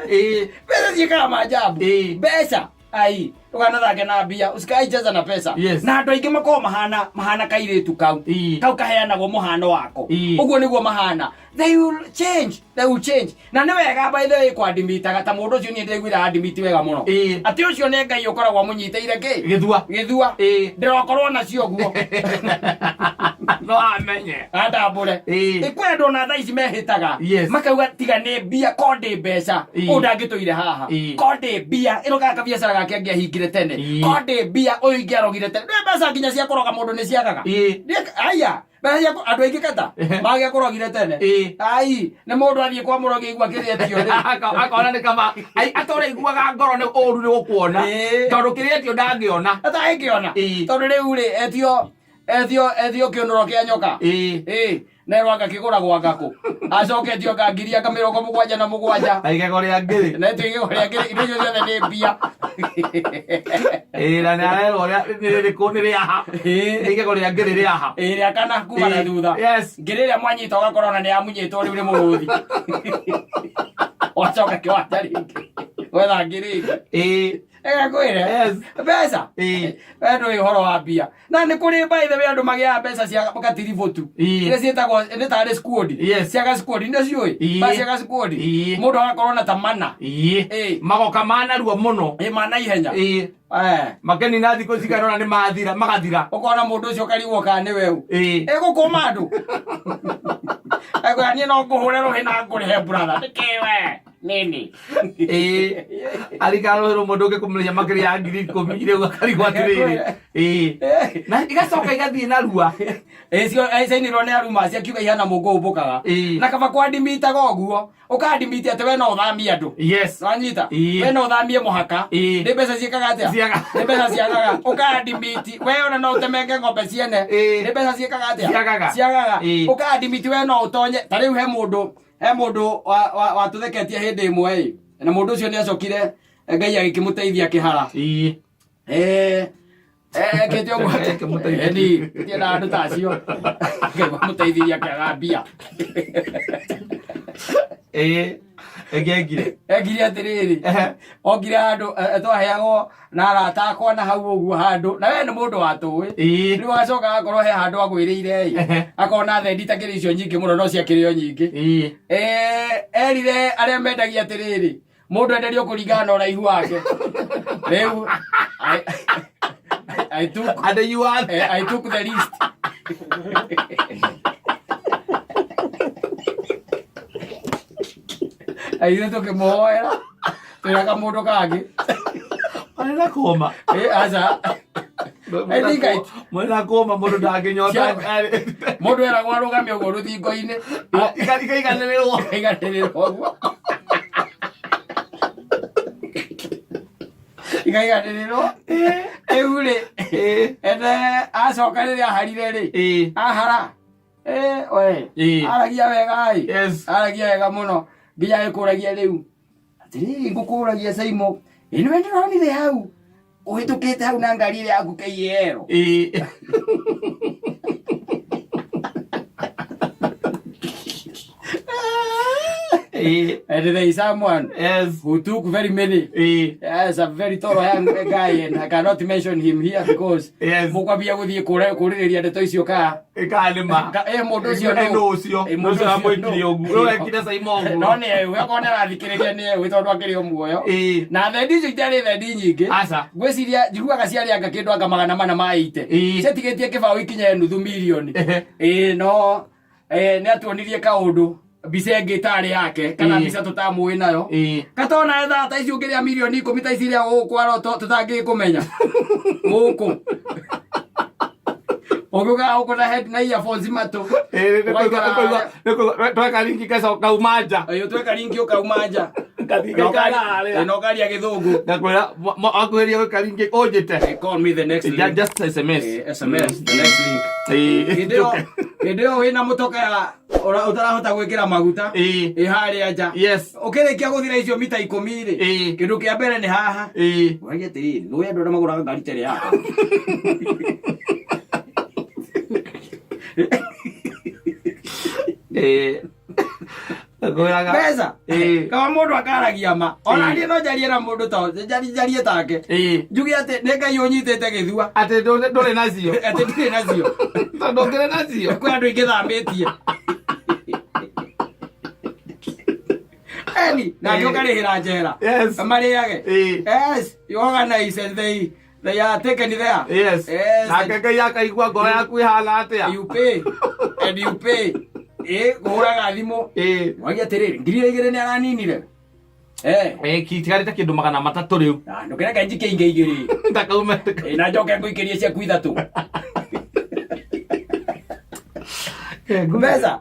Ĩĩ. Mbeca ciĩkaga maajabu. Mbeca ai, ndũkanathake na mbia, usikaicheza na pesa. Na andũ aingĩ makoragwo mahana mahana kairĩtu kau. Kau kaheanagwo mũhano wako. Ũguo nĩguo mahana. They will change, they will change. Na nĩ wega, by the way, kwandimitaga ta mũndũ ũcio. Niĩ ndĩraiguire admit wega mũno atĩ ũcio nĩ Ngai ũkoragwo amũnyitĩire kĩ Gĩthua. Gĩthua. Ndĩrokorwo nacio guo. No amenye. Andambũre. Kwĩ andũ ona thaa ici mehĩtaga, makauga tiga nĩ mbia, ko ndĩ mbeca, ũyũ ndangĩtũire haha. Ko ndĩ mbia, ĩno gaka biacara gake angĩahingire tene. Ko ndĩ mbia, ũyũ ingĩarogire tene. Ndĩ mbeca nginya cia kũroga mũndũ nĩ ciagaga. Aya mbeca cia andũ aingĩ kata magĩakũrogire tene. Ai, nĩ mũndũ athiĩ kwa mũrogi aigua kĩrĩa etio rĩ. Akona nĩ kaba atũra iguaga ngoro nĩ ũru nĩ gũkuona, tondũ kĩrĩa etio ndangĩona. Atangĩona. Tondũ rĩu rĩ, etio etio etio kĩũnũro kĩa nyoka. Ĩĩ, nerwo anga kĩgũragwo anga kũ, acoke etio anga ngiri anga 77. Na igego rĩa ngĩrĩ. Na etio igego rĩa ngiri. Indo icio ciothe nĩ mbia. Ĩĩ, na nĩ arerwo ũrĩa nĩ rĩrĩkũ, nĩ rĩaha, nĩ igego rĩa ngĩrĩ rĩaha. Ĩĩ, rĩa kana kuma na thutha. Ngiri ĩrĩa mwanyita ũgakora ona nĩ yamunyĩtwo rĩu nĩ mũrũthi, wacoka kĩwanja rĩngĩ gwetha ngiri ĩngĩ. Ĩgakwĩre mbeca we ndũĩ ũhoro wa mbia. Na nĩ kũrĩ, by the way, andũ magĩaga mbeca cia gatiribũtu, iria ciĩtagwo nĩ tarĩ squad. Cia ga squad nĩ ciũĩ? Mbeca cia ga squad, mũndũ agakorwo na ta mana. Magoka manarua mũno. Ĩ, mana ihenya. Makeni na thikũ cigana ũna nĩ mathira, magathira. Ũkona mũndũ ũcio ũkarigwo kana nĩ weũ ĩgũkũma andũ. Ekwĩra niĩ no ngũhũre rũhĩ na ngũrĩhe, brother, nĩkĩ we nini? Ĩĩ, arikara rũhĩ rũmwe ndũngĩkũmĩrĩria makĩria ya 10,000. Rĩu akarigwo atĩrĩrĩ, ĩĩ, na igacoka igathiĩ narua. Ĩcio ciainĩrwo nĩ aruma ciakiuga ihana mũngũ ũmbũkaga. Na kaba kwandimitaga ũguo, ũkandimiti atĩ we no ũthamie andũ. Wanyita? We no ũthamie mũhaka. Nĩ mbeca ciĩkaga atĩa? Ciaga. Nĩ mbeca ciagaga. Ũkandimiti we ona no ũtemenge ng'ombe ciene. Nĩ mbeca ciĩkaga atĩa? Ciagaga. Ciagaga. Ũkandimiti we no ũtonye ta rĩu he mũndũ watũtheketie hĩndĩ ĩmwe ĩ, na mũndũ ũcio nĩ acokire, Ngai agĩkĩmũteithia kĩhara. Ekĩte ũguo Akĩmũteithia. Eni, tiendaga andũ ta acio. Ngai mamũteithirie akĩaga mbia. Ĩĩ, ĩngĩengire. Ekire atĩrĩrĩ, okire handũ, twaheagwo na arata akwa na hau ũguo handũ, na we nĩ mũndũ watũĩ. Rĩu agacoka agakorwo he handũ agwĩrĩire ĩ, akona thendi itakĩrĩ icio nyingĩ mũno, no ciakĩrĩ o nyingĩ. Erire arĩa mendagia atĩrĩrĩ, mũndũ enderio kũringana na ũraihu wake. Rĩu I took And you are I took the list. Aithuĩ tũkĩmũhoera twĩraga mũndũ kangĩ. Marĩ na kũma. Aca. I think I- Marĩ na kũma, mũndũ ndangĩnyota. Mũndũ eragwo arũgame ũguo rũthingo-inĩ. Ikaiganĩrĩrwo. Ikaiganĩrĩrwo ũguo, ikaiganĩrĩrwo. Rĩu rĩ, ene acoka rĩrĩa aharire rĩ, ahara, we aragia wega ĩ. Aragia wega mũno nginya agĩkũragia rĩu atĩrĩrĩ, ngũkũragia Saimo, ĩ nĩwe ndĩronire hau ũhĩtũkĩte hau na ngari ĩrĩa yaku KAL. And there is someone who took very many. Yes, a very tall young guy, and I cannot mention him here because mũkwambia gũthiĩ kũrĩrĩria ndeto icio kaa. Ĩkaa nĩ ma. Mũndũ ũcio nũ? Nũ ũcio? Mũndũ Ũcio ũcio wamwĩkire nũ? ũguo? Ũyũ wekire Saimo ũguo? No nĩ eũ, okorwo nĩ arathikĩrĩria nĩ eũ, tondũ akĩrĩ o muoyo. Na thendi icio itiarĩ thendi nyingĩ. Aca. Ngwĩciria njiguaga ciarĩ anga kĩndũ anga 480. Ciatigĩtie kĩbaũ ikinye nuthu mirioni. Ĩĩ, no nĩ atuonirie kaũndũ, mbica ĩngĩ ĩtarĩ yake kana mbica tũtamũĩ nayo. Katona thaa ta ici ũngĩrĩa mirioni 10 ta ici iria gũkũ aroto tũtangĩkũmenya gũkũ ũngĩũka gũkũ na head na earphones matũ. Ũgaikara harĩa. Tweka ringi kauma nja. Ĩĩ, tweka ringi ũkauma nja. Ngathiĩ ngaikara harĩa. Ĩĩ, na ũkaria gĩthũngũ. Ngakwĩra akuhĩrĩria gwĩka ringi ũnjĩte. Call me the next link. Just SMS. SMS the next link. Hĩndĩ ĩyo wĩna mũtoka ya ũtarahota gwĩkĩra maguta ĩ harĩa nja. Ũkĩrĩkia gũthira icio mita 10 rĩ, kĩndũ kĩa mbere nĩ haha. Ũragia atĩrĩrĩ, nĩũĩ andũ arĩa magũraga ngari ta ĩrĩa yakwa? Ĩĩ. Ngwĩraga. Mbeca. Ĩĩ. Kaba mũndũ akaragia ma. Ona Ĩĩ. niĩ no njarie na mũndũ ta njarie njarie take. Ĩĩ. Njuge atĩ nĩ Ngai ũnyitĩte gĩthua. Atĩ ndũrĩ nacio. Atĩ ndirĩ nacio. Tondũ ũngĩrĩ nacio. Kwĩ andũ aingĩ thamĩtie. Eni, nake Ĩĩ. ũkarĩhĩra njera. Yes. Marĩage. Ĩĩ. Yes, you organize and they are taken there. Yes. Yes. Nake Ngai akaigua ngoro yaku ĩhana atĩa. You pay and you pay. Ĩ, kũhũraga thimũ. Ĩĩ. Wagia atĩrĩrĩ, 2,000 nĩ araninire. Eh. Ĩĩ, kitigarĩte kĩndũ 300 rĩu. Ah, ndũkĩreke njike ingĩ igĩrĩ. Ndakaume. Ĩ, na njoke ngũikĩrie ciaku ithatũ. Mbeca.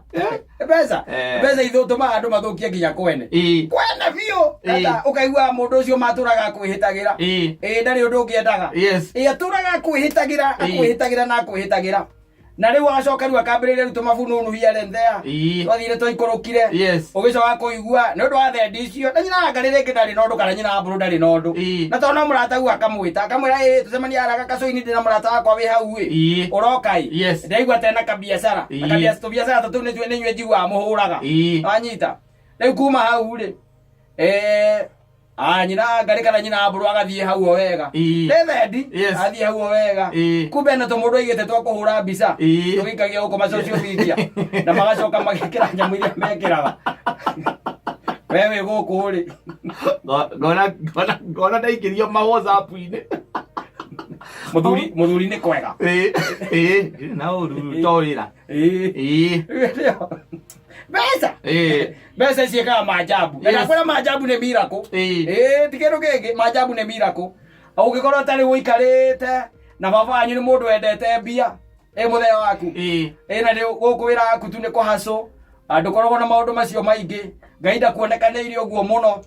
Mbeca. Eh. Mbeca ithũtũmaga andũ mathũkie nginya kwene. Ĩĩ. Kwene biũ. Ĩĩ. Hata ũkaigua mũndũ ũcio matũraga akwĩhĩtagĩra. Ĩĩ. Ĩ, ndarĩ ũndũ ũngĩ endaga. Yes. Ĩ, atũraga akwĩhĩtagĩra, Ĩĩ. akwĩhĩtagĩra na akwĩhĩtagĩra. Na rĩu agacoka rĩu akambĩrĩria rĩu tũmabununu here and there. Ĩĩ. Twathire twaikũrũkire. Yes. Ũgĩcoka kũigua nĩ ũndũ wa thendi icio na nyina wa Ngarĩ rĩngĩ ndarĩ na ũndũ kana nyina wa Mbũrũ ndarĩ na ũndũ. Ĩĩ. Na tondũ no mũrataguo akamwĩta akamwĩra ĩ tũcemanie harĩa gacũinĩ ndĩ na mũrata wakwa wĩ hau ĩ. Ĩĩ. Ũroka ĩ. Yes. Ndaigua tena kabiacara. Na Ĩĩ. kabiacara tũbiacara ta tũu nĩtuo nĩnyuĩ njiguaga mũhũraga. Ĩĩ. Wanyita. Rĩu kuma hau rĩ. Eh, ah, nyina wa Ngarĩ kana nyina wa Mbũrũ agathiĩ hau o wega. Ĩĩ. Nĩ thendi. Yes. Athiĩ hau o wega. Ĩĩ. Kumbe na tũmũndũ aigĩte twa kũhũra mbica. Ĩĩ. Tũgĩikagia gũkũ ma social media. Na magacoka magekĩra nyamũ iria mekĩraga. We wĩ gũkũ rĩ. Ngona ngona ngona ndaikĩrio ma WhatsApp-inĩ. Mũthuri mũthuri nĩ kwega. Ĩĩ. Ĩĩ. Ndirĩ na ũru to wĩra. Ĩĩ. Ĩĩ. Mbeca. Ĩĩ. Mbeca ciĩkaga maajabu. Na Yes. ndakwĩra maajabu nĩ miracle. Ĩĩ. Ĩĩ ti kĩndũ kĩngĩ maajabu nĩ miracle. Ũngĩkorwo ũtarĩ ũikarĩte na baba wanyu nĩ mũndũ wendete mbia ĩ mũthee waku. Ĩĩ. Ĩ na nĩ gũkũ wĩra waku tu nĩ kũhacũ. Ndũkoragwo na maũndũ macio maingĩ. Ngai ndakuonekanĩire ũguo mũno.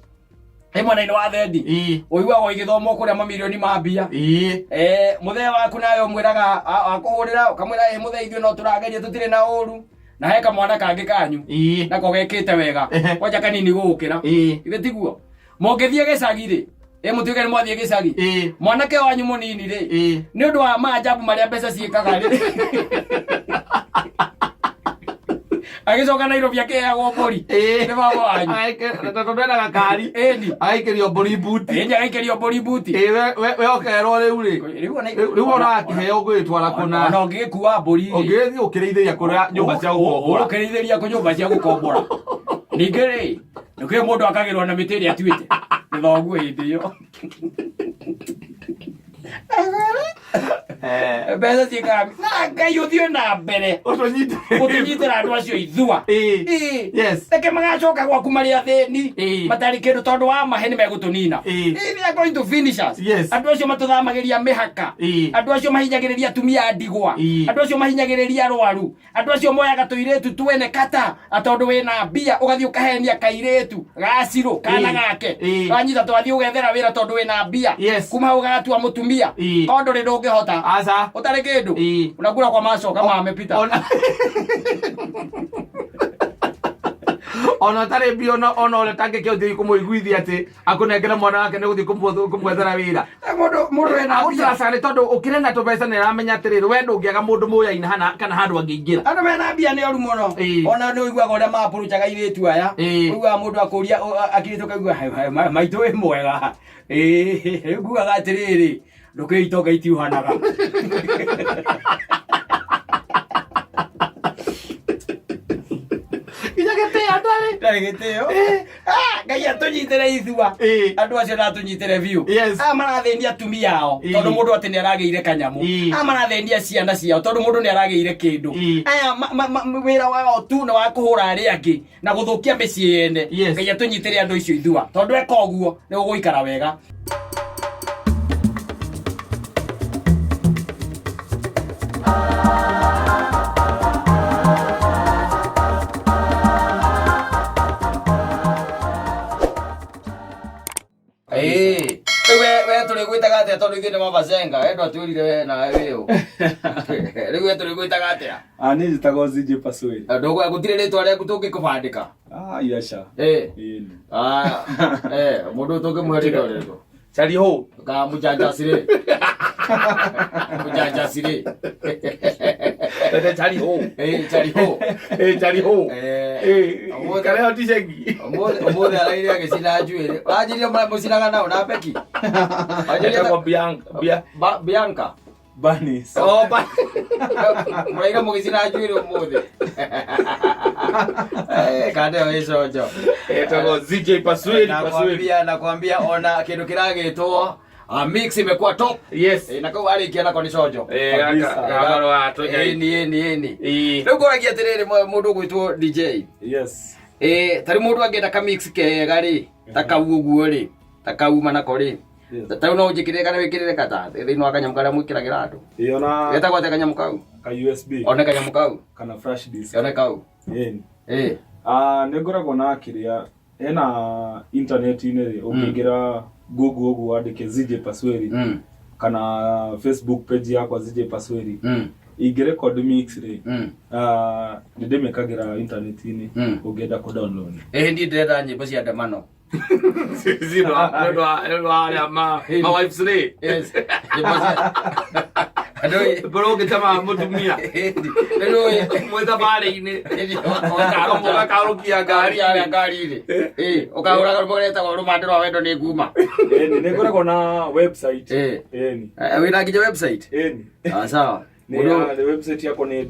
Ĩ mwena-inĩ wa thendi. Ĩĩ. Ũiguaga ũgĩthomwo kũrĩa mamirioni ma mbia. Ĩĩ. Eh, mũthee waku nawe ũmwĩraga akũhũrĩra ũkamwĩra ĩ mũthee ithuĩ no tũrageria tũtirĩ na ũru na he kamwana kangĩ kanyu Ĩĩ. nako gekĩte wega Ehe. kwanja kanini gũgũkĩra Ĩĩ. ithe tiguo mũngĩthiĩ gĩcagi rĩ ĩ mũtuĩke nĩ mwathiĩ gĩcagi Ĩĩ. mwanake wanyu mũnini rĩ Ĩĩ. nĩ ũndũ wa maajabu marĩa mbeca ciĩkaga rĩ agĩcoka Nairobi akĩheagwo mbũri Ĩĩ. nĩ baba wanyu Tondũ ndena gakari. Ĩni. Agaikĩrio mbũri mbuti. ĩni agaikĩrio mbũri mbuti Ĩĩ we we ũkerwo rĩu rĩ. Rĩu ona- Rĩu ona wakĩheo ũgwĩtwara ona kũna. ũngĩgĩkua mbũri rĩ, Ũngĩgĩthiĩ ũkĩrĩithĩria kũrĩa nyũmba cia gũkombora. ũkĩrĩithĩria kũ nyũmba cia gũkombora ningĩ rĩ nĩkĩo mũndũ akagĩrwo na mĩtĩ ĩrĩa atuĩte nĩ thoguo hĩndĩ ĩyo Eh. Mbeca ciĩkaga na Ngai ũthiĩ na mbere Ũtũnyitĩre. gũtũnyitĩra andũ acio ithua. Ĩĩ. Ĩĩ. Yes. Reke magacoka gwaku marĩ athĩni Ĩĩ. matarĩ kĩndũ tondũ wa mahe nĩ megũtũnina. Ĩĩ. Ĩĩ, they are going to finish us. Yes. Andũ acio matũthamagĩria mĩhaka. Ĩĩ. Andũ acio mahinyagĩrĩria atumia a ndigwa. Ĩĩ. Andũ acio mahinyagĩrĩria arwaru. Andũ acio moyaga tũirĩtu twene kata tondũ wĩna mbia ũgathiĩ ũkahenia kairĩtu gacirũ kana Ĩĩ. gake. Ĩĩ. Wanyita twathiĩ ũgethera wĩra tondũ wĩna mbia. Yes. Kuma hau gatua mũtumia. Ĩĩ. Tondũ ndũrĩ ndũngĩhota. Aca. Ũtarĩ kĩndũ. Ĩĩ. Unakula kwa macho kama amepita. Ona ona ũtarĩ mbia ona ona ũrĩa ũtangĩkĩhotithia kũmũiguithia atĩ akũnengere mwana wake nĩ gũthiĩ kũmwethera wĩra. Mũndũ mũndũ wĩna mbia. Agũcacane tondũ ũkĩrĩ na tũbeca nĩ aramenya atĩrĩrĩ we ndũngĩaga mũndũ mũyaine hana kana handũ angĩingĩra. Andũ mena mbia nĩ oru mũno. Ĩĩ. Ona nĩ ũiguaga ũrĩa maapũrũcaga airĩtu aya. Ĩĩ. Ũiguaga mũndũ akũria akirĩte ũkaigua "Hai, hai, maitũ wĩ mwega. Ĩĩ, rĩu ngugaga atĩrĩrĩ, ndũkĩũĩ itonga itiuhanaga. Nginya gĩtĩo ndarĩ. Ndarĩ gĩtĩo. Ah, Ngai atũnyitĩre ithua. Ĩĩ. Andũ acio na atũnyitĩre biũ. Yes. Aya marathĩnia atumia ao Ĩĩ. tondũ mũndũ atĩ nĩ aragĩire kanyamũ. Ĩĩ. Aya marathĩnia ciana ciao tondũ mũndũ nĩ aragĩire kĩndũ. Ĩĩ. Aya wĩra wao tu nĩ wa kũhũra arĩa angĩ na gũthũkia mĩciĩ yene. Yes. Ngai atũnyitĩre andũ icio ithua tondũ eka ũguo nĩ ũgũikara wega. Ĩĩ. Rĩu we tũrĩgwĩtaga atĩa tondũ ithuĩ nĩ mabacenga we ndwatwĩrire we nawe wĩ ũ. Rĩu we tũrĩgwĩtaga atĩa? Ah, niĩ njĩtagwo ZJ Pasweri. Ndũgwa gũtirĩ rĩtwa rĩaku tũngĩkũbandĩka. Ah, iaca. Ĩĩ. Ĩni. Ah, mũndũ ũyũ tũngĩmũhe rĩtwa rĩrĩkũ? Chari ho. Ka mũjanjacirĩ. Mũjanjacirĩ. Tete chari ho. Eh, chari ho. Eh, chari ho. Eh, Eh, ũmũthĩ- karĩa ti ceki. Ũmũthĩ araire agĩcina njuĩrĩ. Wanjirie mũcinaga nao na Becky? Wanjirie Etagwo Bianca. Bia. Bianca? Banis. Oh, ba. Mũraire mũgĩcina njuĩrĩ ũmũthĩ. Eh, kande ĩyo ĩ conjo. Etagwo ZJ Pasweli Pasweli. Nakwambia ona kĩndũ kĩragĩtwo mix imekuwa top. Yes. Eh, na kau arĩkia nako nĩ conjo. Eh, Kabisa. gaka gabarwa tonya. Ĩni ĩni ĩni. Eh. Rĩu ngũragia atĩrĩrĩ mũndũ ũgwĩtwo DJ. Yes. Eh, tarĩ mũndũ angĩenda ka mix kega rĩ, ta kau ũguo rĩ, ta kau manako rĩ. Yes. Ta rĩu no ũnjĩkĩrĩre kana wĩkĩrĩre kata thĩinĩ wa kanyamũ karĩa mwĩkĩragĩra andũ. Ĩyo na Getagwo atĩa kanyamũ kau? ka USB One kanyamũ kau. kana flash disk. One kau. Ĩni. Eh. Ah, nĩ ngoragwo na kĩrĩa hena intaneti-inĩ rĩ ũngĩingĩra Google ũguo wandĩke ZJ Pasweli kana Facebook page yakwa ZJ Pasweli ingĩrecord mix rĩ nĩ ndĩmĩkagĩra intaneti-inĩ ũngĩenda kũ download. Ĩhĩ niĩ ndĩrenda nyĩmbo cia ndemano. Sisi ndo ndo arĩa ma ma wives rĩ. Yes. Nyĩmbo cia Andũ Bro ũngĩtema mũtumia. Rĩu Mwĩ thabarĩ-inĩ. Ũgakarũkia ngari. ngari ngari-inĩ. Eh, ũkahũra karũmbo getagwo rũmande rwa wendo nĩ nguma. Ĩni nĩ ngoragwo na website. Eh. Ĩni. Eh, wĩna nginya website? Ĩni. Ah, sawa. Nĩ Mũndũ the website yakwa nĩ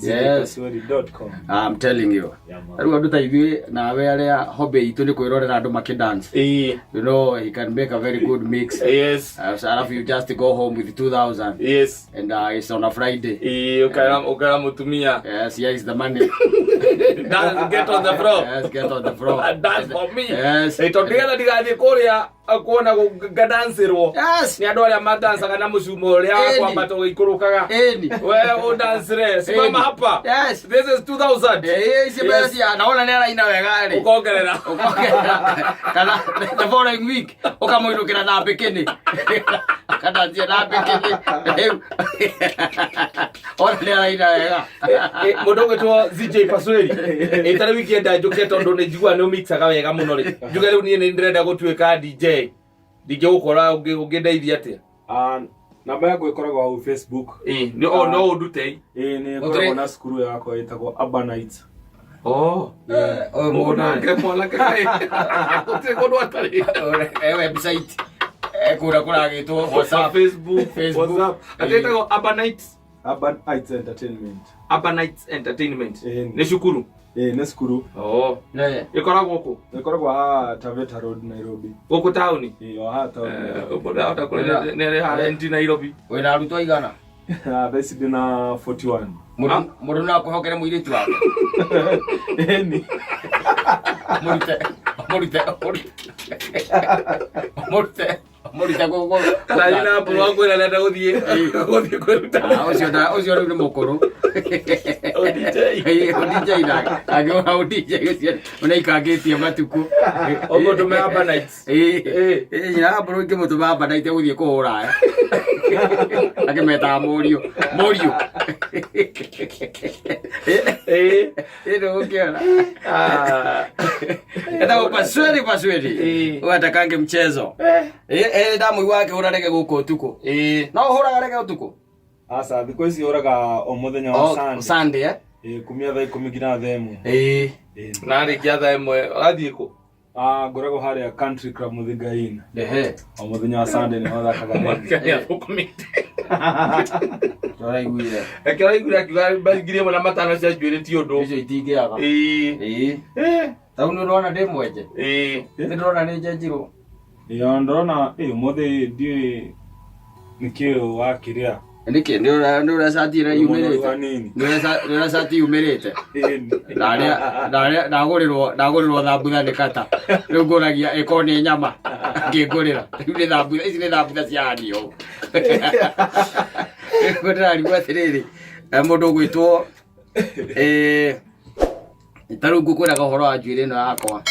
www.zjpasweli.com. I'm telling you. Yeah, man. Rĩu andũ ta ithuĩ nawe arĩa hobby itũ nĩ kwĩrorera andũ makĩdance. Eh. You know, he can make a very good mix. Yes. So alafu you just go home with 2000 Yes. and it's on a Friday. Eh, ũkera ũkera mũtumia. Yes, here is the money. Dance, get on the floor. Yes, get on the floor. Dance for me. Yes. Eh, tondũ nĩgetha ndigathiĩ kũrĩa kuona ngadancĩrwo Yes. nĩ andũ arĩa madancaga na mũcumo ũrĩa wa Ĩni. kwambata ũgĩikũrũkaga. Ĩni. We ũdancĩre. Simama Ĩni. hapa. Yes. This is 2000. Eh, ici mbeca cia naona nĩ araina wega rĩ. Ũkongerera. Ũkongerera. Kana the following week ũkamũinũkĩra na mbikini. Akandancia na mbikini. Rĩu. Ona nĩ araina wega. Mũndũ ũgwĩtwo ZJ Pasweli ĩtarĩ wiki enda njũke tondũ nĩ njiguaga nĩ ũmixaga wega mũno rĩ njuge rĩu niĩ nĩ ndĩrenda gũtuĩka DJ ndingĩgũkora ũngĩndeithia atĩa Ah, namba yakwa ĩkoragwo hau Facebook. Ĩ, nĩ- o, no ũndute Ĩĩ nĩ ngoragwo na cukuru yakwa ĩtagwo Urbanites. Oh. Ũyũ mũndũ Nake mwanake kaĩ gũtirĩ kũndũ atarĩ eh website kũrĩa kũragĩtwo WhatsApp. Facebook Facebook. WhatsApp atĩ ĩtagwo Urbanites Urban Heights Entertainment. Urbanites Entertainment Ĩni. nĩ cukuru Ĩĩ nĩ cukuru. oh Eh. ĩkoragwo kũ Ĩkoragwo haha Taveta Road Nairobi. gũkũ taũni Ĩĩ o haha taũni. mũndũ ahota kũrĩa nĩ arĩ renti Nairobi Wĩna arutwo aigana? Ah, thaa ici ndĩna 41. Mũndũ mũndũ no akwĩhokere mũirĩtu wake. Ĩni. Mũrute mũrute mũrute mũrute mũrute gũkũ. Tani na mbũrũ wakwĩra arenda gũthiĩ gũthiĩ kwĩruta Ah, ũcio ũcio rĩu nĩ mũkũrũ. O DJ. Ĩ, o DJ nake. Angĩona o DJ ũcio nĩaikangĩtie matukũ. Ũmũtũme Urbanites. Ĩ, Ĩ. ĩ, nyina wa mbũrũ ingĩmũtũma Urbanites gũthiĩ kũhũra aya. Akĩmetaga mũriũ. Mũriũ. Ĩ. Ĩ, ndũgũkĩona. Ah. Etagwo Pasweli Pasweli. Ĩ. Ũyũ atakange mchezo. Ĩ, ĩ, ndamũigua akĩhũra rege gũkũ ũtukũ. Ĩ. No ũhũraga rege ũtukũ? Aca thikũ ici hũraga o mũthenya wa Oh, Sunday. Sunday, eh? Ĩĩ kumia thaa ikũmi nginya thaa ĩmwe. Ĩ. Ĩĩ. Na arĩkia thaa ĩmwe ũrathiĩ kũ Ah, ngoragwo harĩa Country Club Mũthinga Inn. Ehe. O mũthenya wa Sunday nĩho thakaga rege. Mwanake nĩathũkũmĩte. Ũraiguire. Reke ũraiguire akiuga 1,500 cia njuĩrĩ ti ũndũ. Icio itingĩaga. Ĩ. Ĩ. Ĩ. Tau nĩ ũrona ndĩ mwenje. Ĩ. Nĩ ndĩrona nĩ njenjirwo. Ĩĩ ndĩrona ĩ ũmũthĩ ndiũĩ nĩkĩĩ wakĩrĩa. Nĩkĩ nĩ ũrĩa cati ĩrĩa Wĩ mũnoru yumĩrĩte. hanini. Nĩ ũrĩa cati yumĩrĩte. Ĩni. Ndarĩa ndagũrĩrwo ndagũrĩrwo thambutha nĩ kata. Rĩu ngũragia ĩkorwo nĩ nyama ngĩngũrĩra. Rĩu nĩ thambutha ici nĩ thambutha cia ũũ. Rĩu ndĩrarigwo atĩrĩrĩ mũndũ ũgwĩtwo ta rĩu ngũkwĩraga ũhoro wa njuĩrĩ ĩno yakwa.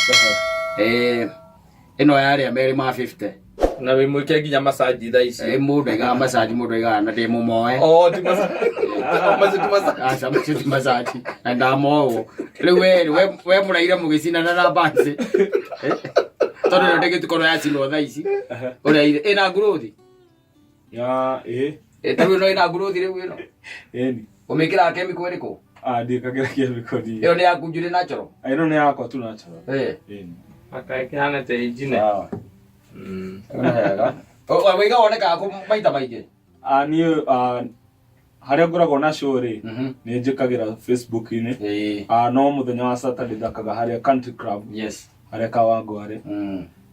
Ĩno ya arĩa merĩ ma 50. Na wĩ mwĩke nginya massage thaa ici. Mũndũ aigaga massage mũndũ aigaga na ndĩ mũmoe. Oh, ti massage. Macio ti massage. Aca macio ti massage na ndamowo. Rĩu we we mũraire mũgĩcinana na bansi. Tondũ ĩno ndĩgĩtukorwo yacinwo thaa ici. Ũraire ĩna nguruthi. Ya ĩ. Ta rĩu ĩno ĩna nguruthi rĩu ĩno. Ĩni. Ũmĩkĩraga chemical ĩrĩkũ? Ah, ndiĩkagĩra chemical niĩ. Ĩyo nĩ yaku njũrĩ natural. Ah, ĩno nĩ yakwa tu natural. Eh. Ĩni. Akakĩhana ta injine. Sawa. Nĩ wega. Wĩiga wonekaga kũ maita maingĩ? Ah, niĩ ah, harĩa ngoragwo na show rĩ Mhm. nĩ njĩkagĩra Facebook-inĩ. Ĩĩ. Ah, no mũthenya wa Saturday thakaga harĩa Country Club Yes. harĩa Kawangware.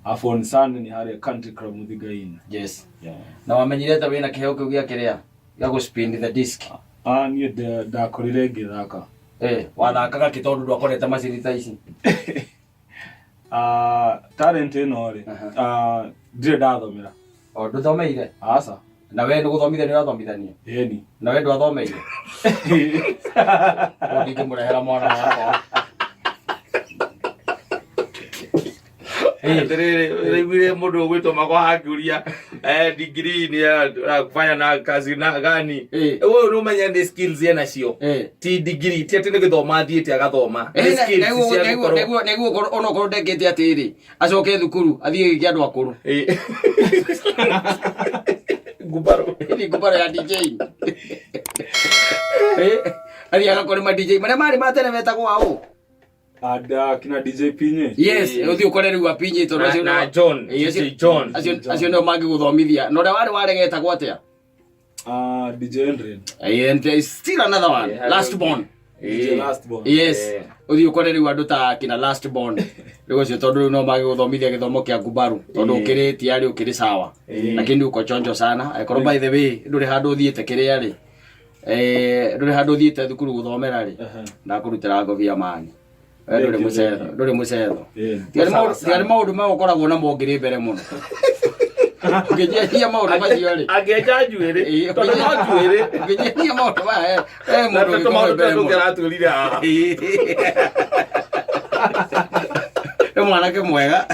Afu on Sunday nĩ harĩa Country Club Mũthinga-inĩ. Yes. Yeah. Na wamenyire ta wĩna kĩheo kĩu gĩa kĩrĩa gĩa gũ spin the disc. Ah, niĩ ndakorire ngĩthaka. Eh, wathakaga kĩ tondũ ndwakorete macini ta ici? Ah, talent ĩno rĩ, Aha. ah, ndirĩ ndathomera. O ndũthomeire? Aca. Na we nĩ gũthomithia nĩ ũrathomithania? Ĩni. Na we ndwathomeire? O ndingĩmũrehera mwana wakwa. Atĩrĩrĩ, ũraiguire mũndũ ũgwĩtwo makwa akĩũria eh, degree ni ya kufanya na kazi na gani Eh. ũyũ nĩ ũmenya nĩ skills ena cio Eh. ti degree ti atĩ nĩ gĩthoma athiĩte agathoma nĩ Eh, skills cia gũkorwo nĩguo onokorwo ndekĩte atĩrĩ acoke thukuru athiĩ gĩke andũ akũrũ. Eh. ngumbarũ Ni ngubaro ya DJ. Eh, athiĩ agakore ma DJ marĩa marĩ ma tene metagwo aũ. Ada kina DJ Pinye. Yes, ũthiĩ ũkore rĩu apinye tondũ Na- acio na nĩo- John, Eh, acio- DJ John. acio nĩo mangĩgũthomithia. Na ũrĩa warĩ waregetagwo atĩa? Ah, DJ Endred. Eh, and there is still another one, Yeah, last born. DJ Last Born. Yes. Eh. Ũthiĩ ũkore rĩu andũ ta kina last born. Rĩu ũcio tondũ rĩu no magĩgũthomithia gĩthomo kĩa ngumbaru tondũ Eh. ũkĩrĩ tiarĩ ũkĩrĩ sawa. Eh. Lakini uko chonjo sana. Angĩkorwo by the way ndũrĩ handũ ũthiĩte kĩrĩa rĩ. Eh, ndũrĩ handũ ũthiĩte thukuru gũthomera rĩ. Aha. Ndakũrutĩra ngobia mani. We ndũrĩ Thank you, mũcetho, thank you. ndũrĩ mũcetho. Ĩni. Tiga nĩ maũndũ maya ũkoragwo namo ngĩrĩ mbere mũno. Ũngĩnjĩria maũndũ macio rĩ. Angĩenja njuĩrĩ Ĩĩ, tondũ no njuĩrĩ Ũngĩnjĩria maũndũ maya eh, na mũndũ tondũ ũngĩkorwo maũndũ mbere tondũ mũno. kĩratwĩrire haha Nĩ mwanake mwega.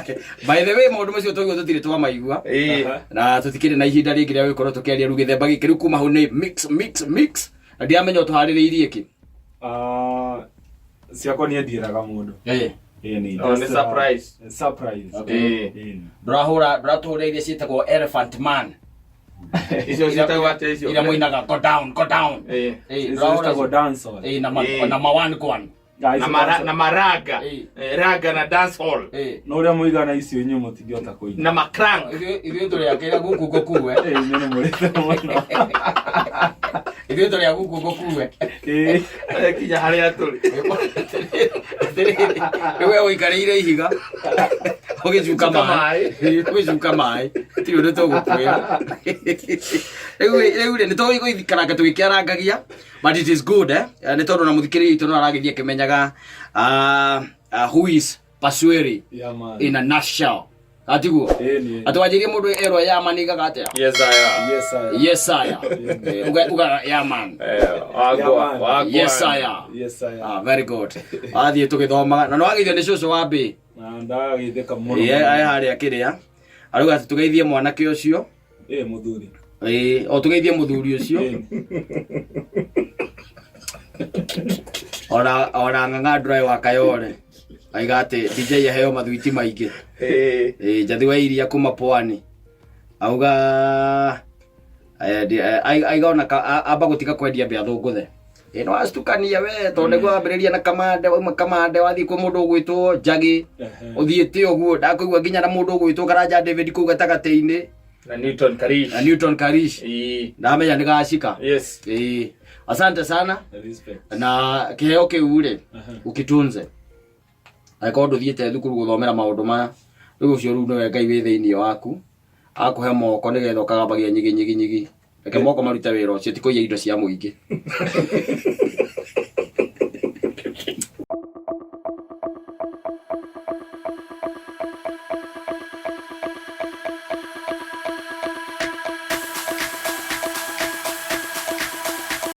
By the way maũndũ macio twaigua tũtirĩ twamaigua. Ĩĩ. Na tũtikĩrĩ na ihinda rĩngĩ rĩa gũkorwo tũkĩaria rĩu gĩthemba gĩkĩ rĩu kuma hau nĩ mix mix mix. Na ndiramenya ũtũharĩrĩirie kĩ. Ah, ciakwa niĩ ndiĩraga mũndũ. Eh. Ĩni. Oh, nĩ Just, surprise. Surprise. Ĩĩ. Ĩni. Ndũrahũra ndũratũhũra iria ciĩtagwo Elephant Man. Icio ciĩtagwo atĩa icio Iria mũinaga go down go down. Ĩĩ. Eh, Icio ndũrahũra ciĩtagwo icio. dancehall. Eh, na ma Eh. na ma one kwan. Ah, icio na mara- dancehall. na maraga Ĩĩ. Eh, raga na dance hall Eh. No ũrĩa mũigana icio inyuĩ mũtingĩhota kũina. na macrank Ithuĩ tũrĩ akĩra gũkũ ngũkuwe. Eh, inyuĩ nĩ mũrĩte mũno. Ithuĩ tũrĩ a gũkũ ngũkuwe. Ĩĩ. Eh, kinya harĩa tũrĩ Atĩrĩrĩ, rĩu we ũikarĩire ihiga ũgĩcuka maĩ ũgĩcuka maĩ tirĩ ũndũ tũgũkwĩra rĩu rĩu rĩ nĩ tũgũikaranga tũgĩkĩarangagia but it is good eh nĩ tondũ na mũthikĩrĩria witũ no aragĩthiĩ akĩmenyaga ah, ah, who is Pasueri Yeah, man. in a nutshell atiguo Ĩni. atĩ wanjĩrie mũndũ erwo yaman igaga atĩa yes I am. Yes, I am. yes aya Eh, uga yaman Eh, wagwa Yeah, man. wagwa yes aya Yes, I am. Ah, very good. Athiĩ tũgĩthomaga na nĩwageithio nĩ cũcũ wa mbĩ Na ndagagĩtheka mũno. Ĩĩ, arĩ harĩa kĩrĩa arauga atĩ tũgeithie mwanake ũcio Ĩĩ, mũthuri. Ĩĩ, o tũgeithie mũthuri ũcio Ĩni. ona ona ng'ang'a ndũraĩ wa kayore aiga atĩ DJ aheo mathwiti maingĩ Eh, Ĩĩ, njathi wa iria kuma pwani auga eh, aiga ona amba gũtiga kwendia mbĩa thũngũthe. Ĩĩ, no acitukania we tondũ nĩguo wambĩrĩria na kamande wauma kamande wathiĩ kwĩ mũndũ ũgwĩtwo njagĩ Ehe. ũthiĩte ũguo ndakũigua nginya na mũndũ ũgwĩtwo Karanja David kũu gatagatĩ-inĩ na Newton Karish na Newton Karish Ĩĩ. ndamenya nĩ gacika yes Ĩĩ. Asante sana Respect. na kĩheo kĩu rĩ Aha. ũkĩtunze angĩkorwo ndũthiĩte thukuru gũthomera maũndũ maya rĩu ũcio rĩu nĩwe Ngai wĩ thĩinĩ waku akũhe moko nĩgetha ũkagambagia nyigi nyigi nyigi reke moko marute wĩra ũcio ti kũiya indo cia mũingĩ.